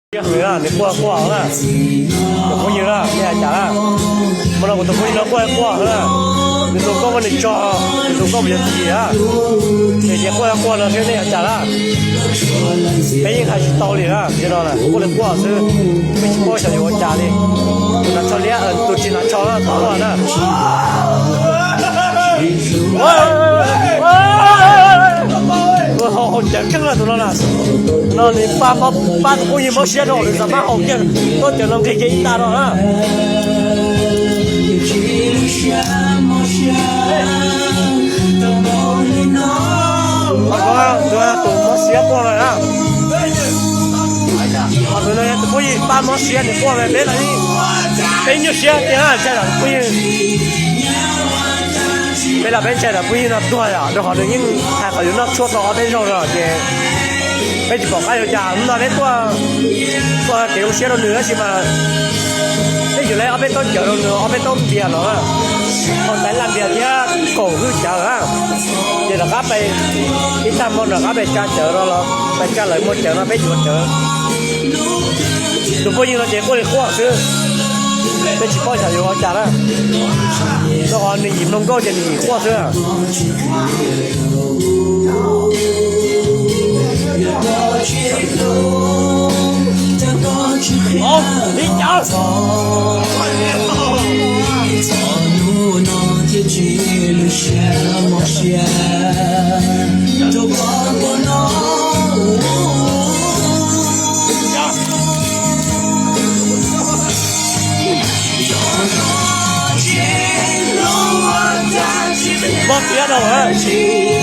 Siab heev na, nws quaj quaj na. Tus phooj ywg na, nej hais cas na? Hmo no kuv tus phooj ywg no quaj quaj na. Nws tus nkauj muab nws tso, nws tus nkauj puas yuav txiv na. Ces ces quaj quaj no thiab, nej hais cas na? Peb yeej hais tsis tau li na, nim no kuv quaj li quaj xwb, peb tsis paub xyov yuav ua cas li. Tus hnav tsho liab, tus tsis hnav tsho quaj na. Ua haus cawv keej na tus no na. No nws pab, pab tus phooj ywg mob siab rau nws xav pab haus kiag tuab cawv no nqhis kiag ib tag no na. Tus mob siab quaj na. Tus no tus phooj ywg pab mob siab nws quaj, peb los peb nyuaj siab tiag na, ntshai lam tus phooj ywg. Peb los peb ntshai lam phooj ywg no tuag yom, rau qhov nws yeej hais kom yus noj tshuaj tau ob peb zaug no ces peb tsis pom qab yuav cas. Hnub no peb tuaj, tuaj kev zoo siab rau nws tab sis mas peb yuav lawv ob peb taub cawv rau nws, ob peb taub npias los, hau tais laj npias thiab kaum hwj cawv na. Ces rov qab pais, ib tag hmo rov qab pais tsa cawv no los pais tsa lawv muag cawv no peb yuav cawv. Tus phooj ywg no ces quaj li quaj xwb, peb tsis paub xyov yuav ua cas na. Rau qhov nws yim mloog nkauj ces nws yim quaj xwb. Mob siab rau na.